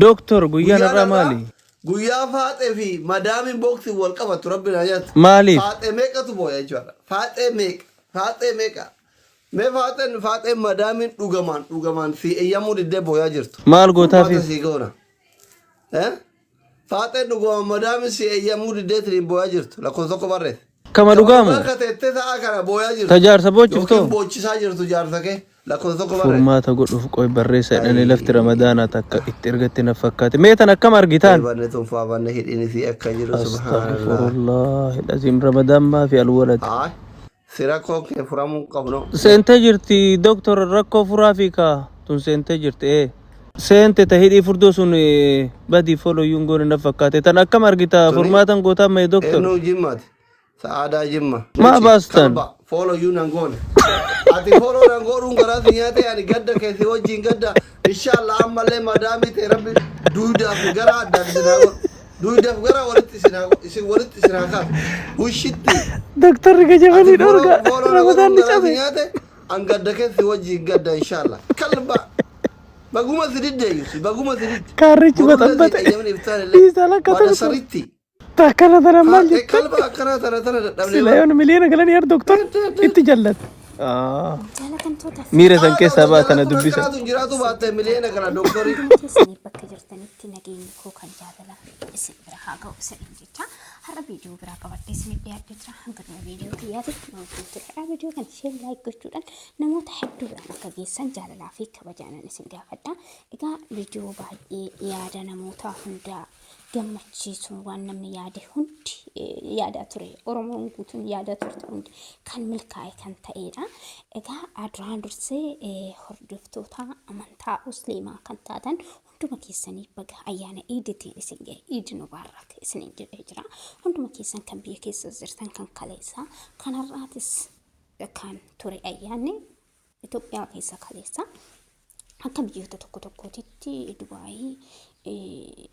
Dooktor, guyyaan Guyyaan har'aa har'aa maali? guyyaa faaxee fi madaamiin booksiin wal qabattu rabbi naa nyaatu. Maaliif? Faaxee meeqatu booya jechuudha. Faaxee meeqa? Faaxee meeqa? Mee faaxeen faaxeen madaamiin dhugamaan dhugamaan si eeyyamuu diddee booyaa jirtu. Maal Furmaata gootaafif? sii goona. Eh? Faaxeen dhugamaan madaamiin si eeyyamuu diddee tiriin booyaa jirtu. Lakkoofsa tokko barreessi. Kama Kama dhugaamu? dhugaa ka teettee sa'aa kana booyaa Ta jirtu. jaarsa boochiftoo? Yookiin boochisaa jirtu jaarsa kee. Lakkoofsa tokko barreessi. Furmaata godhuuf qoy barreessa jedhanii lafti ramadaanaa takka itti ergatte na fakkaate. Mee tan akkam argitaan? Banne tunfaa banne hidhiin isii akka jiru subhaanallah. Astaghfirullah alazim Ramadaan maafi alwalad. Haay si rakkoo kee furamuu hin qabnu. Seentee jirti doktor rakkoo furaa fi kaa tun seentee jirti ee. Seente ta hidhii furdoo sun badii follow yuun goone na fakkaate. Tan akkam argita Tuni furmaatan gootaa mee doktor? eenyu jimmaati? Sa'aadaa Jimma. Maa Nici baastan? kalba follow you nan goone. Ati follow nan godhuun garaa si nyaate ani gadda kee si wajjin gadda inshallah ammallee madaamii ta'e rabbi duudaaf garaa addaan isin haa godhu. Duudaaf garaa walitti isin haa godhu isin walitti isin haa kaasu. Bushitti. Doktorri Ati gajabanii follow dhorga follow na Ramadaan godhuun ni garaa si cabe. nyaate an gadda kee si wajjin gadda inshallah. Kalba baguma si diddeeyyu si baguma si didde. Kaarrichi Borullee si baxabbate. eeyyamni iftaan illee Dhiisaa lakka bada toltu. saritti. Takkana tana maal Faaxee jettan? kalba akkanaa tana tana dadhabnee Sila bara. yoon miliyoona galanii har doktor itti jallate. Jaalatamtoota fi Miira san Haadha keessaa osoo ba'a tana jalaan kun dubbisa. akkanaatu hin jiraatu baatte miliyoona kana doktorii. hunduma keessanii bakka jirtanitti nageenyi koo kan jaalalaa isin bira haa ga'u isiniin jecha har'a viidiyoo biraa qabadhee isiniif dhiyaadhee jira. Hanga dhuma viidiyoo kiyyaatitti na wajjin turadhaa. Viidiyoo kana share like gochuudhaan namoota hedduu biraan akka geessan jaalalaa fi kabajaanan isin gaafadha. Egaa viidiyoo baay'ee yaada namoota hundaa gammachiisuun waan namni yaade hundi yaadaa ture. Oromoon guutuun yaadaa turte hundi kan milkaa'e kan ta'edha. Egaa duraan dursee hordoftoota amantaa musliimaa kan taatan hunduma keessanii baga ayyaana iiditiin isin gahe iidi mubaarak isiniin jedhee jira. Hunduma keessan kan biyya keessa jirtan kan kaleessaa kan har'aatis kan ture ayyaanni Itoophiyaa keessa kaleessa akka biyyoota tokko tokkootitti Dubaayii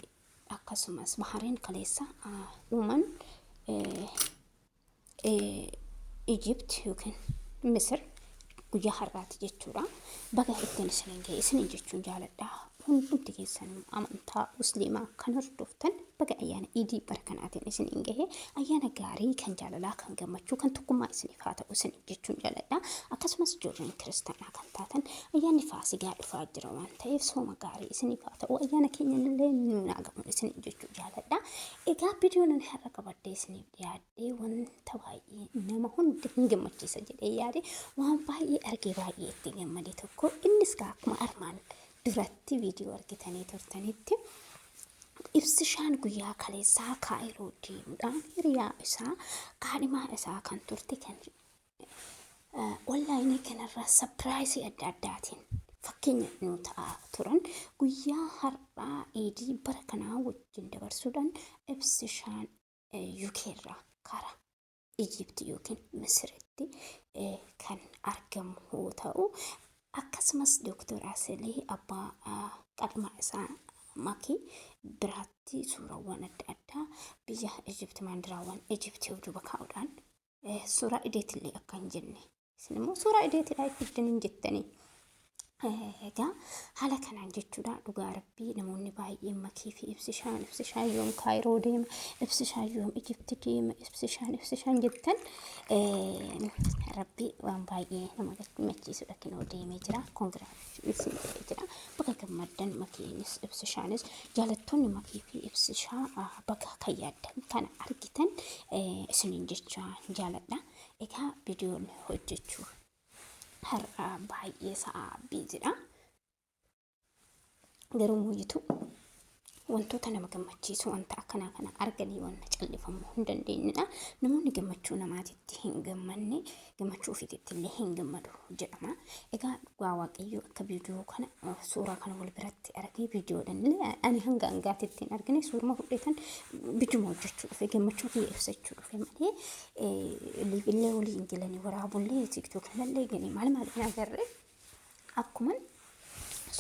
akkasumas Bahareen kaleessa uuman Ijipt yookiin Misir guyyaa har'aati jechuudha. Baga ittiin isiniin ga'e isiniin jechuun jaaladha. Hundumti keessan amantaa musliimaa kan hordoftan baga ayyaana iidii bara kanaatiin isiniin gahe ayyaana gaarii kan jaalalaa kan gammachuu kan tokkummaa isiniif haa ta'u isiniin jechuun jaaladha. Akkasumas ijoolleen kiristaanaa kan taatan ayyaanni faasigaa dhufaa jira waan ta'eef sooma gaarii isiniif haa ta'u ayyaana keenya illee nuun haa gahu isiniin jechuu jaaladha. Egaa viidiyoon ani har'a qabadhee isiniif dhiyaadhe wanta baay'ee nama hunda hin gammachiisa jedhee yaade waan baay'ee argee baay'ee itti gammade tokko innis akkuma armaan duratti viidiyoo argitanii turtanitti Ibsishaan guyyaa kaleessaa Kaayiroo deemuudhaan hiriyaa isaa kaadhimaa isaa kan turte kan onlaayinii kanarraa sapiraayisii adda addaatiin fakkeenya nu ta'aa turan guyyaa har'aa iidii bara kanaa wajjin dabarsuudhaan Ibsishaan UK irraa karaa Ijiipti yookiin Misiritti kan argamu yoo ta'u, akkasumas Dooktor Asilii abbaa qadhimaa isaa Makii biraatti suurawwan adda addaa biyya Ijipti maandiraawwan Ijipti of duuba kaa'uudhaan suuraa ideetillee akka hin jenne isin immoo suuraa ideetidha ittiin hin jettanii. Egaa haala kanaan jechuudha dhugaa rabbii namoonni baay'een makii fi ibsishaan ibsishaan yoom kaayiroo deema ibsishaan yoom Ijipti deema ibsishaan ibsishaan jettan rabbii waan baay'ee nama gammachiisudha kinoo deemee jira koongiraatileeshin jedhee jira baga gammaddan makiinis ibsishaanis jaalattoonni makii fi ibsishaa baga kan yaaddan kana argitan isiniin jecha jaaladha egaa viidiyoon hojjechuu har'a baay'ee sa'a biizidha. Garuu mooyitu wantoota nama gammachiisu wanta akkanaa kana arganii wanta callifamuu hin dandeenyedha. Namoonni gammachuu namaatitti hin gammanne gammachuu ofiititti illee hin gammadu jedhama. Egaa dhugaa waaqayyoo akka viidiyoo kana suuraa kana wal biratti argee viidiyoodhaan illee ani hanga hangaatitti hin argine suuruma fudheetan bijuma hojjechuu dhufe gammachuu kiyya ibsachuu dhufe malee liivillee waliin galanii waraabullee tiktok irrallee galii maal maal hin agarre akkuman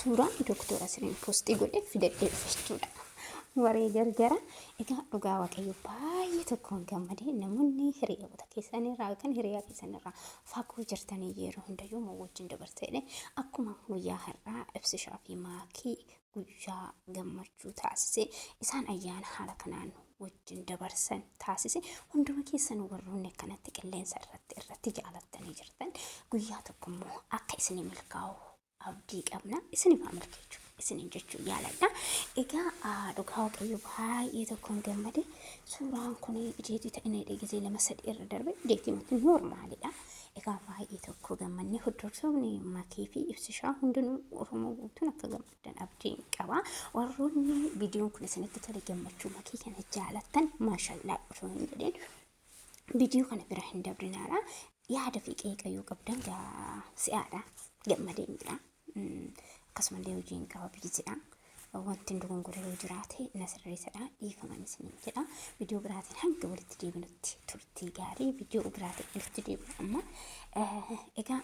suuraa doktora siriin postii godhe fidadhee dhufe jechuudha. Waree gargara. Egaa dhugaa waaqayyo baay'ee tokkoon gammadee namoonni hiriyoota keessanirraa yookaan hiriyaa keessanirraa fagoo jirtanii yeroo hundayyuu moo wajjin dabarseedhe akkuma guyyaa har'aa ibsishaa fi maakii guyyaa gammachuu taasise isaan ayyaana haala kanaan wajjin dabarsan taasise. Hunduma keessan warroonni akkanatti qilleensa irratti irratti jaalattanii jirtan guyyaa tokko immoo akka isinii milkaa'u abdii qabna, isiniif haa milkeechu isiniin jechuu yaaladha. Egaa dhugaa Waaqayyo baay'ee tokkoon gammade. Suuraan kun ijeetii ta'inee gisee lama sadii irra darbe ijeetii miti, normaalidha. Egaa baay'ee tokko gammanne. Hordoftoonni Makii fi Ibsishaa hundinuu, Oromoo guutuun akka gammaddan abdiin qaba. Warroonni viidiyoon kun isinitti tole, gammachuu Makii kana jaalattan, maashallaa osoo hin jedhin viidiyoo kana bira hin dabrinaadha. Yaada fi qeeqa yoo qabdan si'aadha. Gammadeen jira. Akkasumallee hojiin qaba, biizidha. Wanti dogongora yoo jiraate na sirreessadha. Dhiifaman isiniin jedha. Viidiyoo biraatiin hanga walitti deebinutti turtii gaarii. Viidiyoo biraatiin walitti deebinu amma. Egaa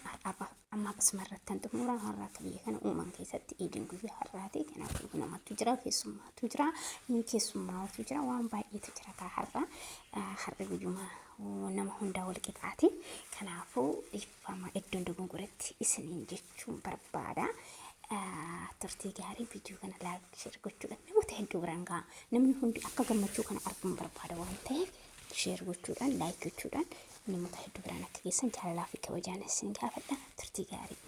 amma akkasuma irratti kan xumura. Har'a akka biyya kana uuman keessatti iidiin guyyaa har'aati. Kanaafuu namatu jira, keessummaatu jira, keessummaatu jira, waan baay'eetu jira kaa har'a. Har'a guyyuma nama hundaa wal qixaati. Kanaafuu dhiifama iddoon dogongoratti isiniin jechuun barbaada. Turtii gaarii. Viidiyoo kana like, share gochuudhaan namoota hedduu biraan ga'a. Namni hundi akka gammachuu kana arguun barbaada waan ta'eef share gochuudhaan, like gochuudhaan namoota hedduu biraan akka geessan jaalalaa fi kabajaan isin gaafadha. Turtii gaarii.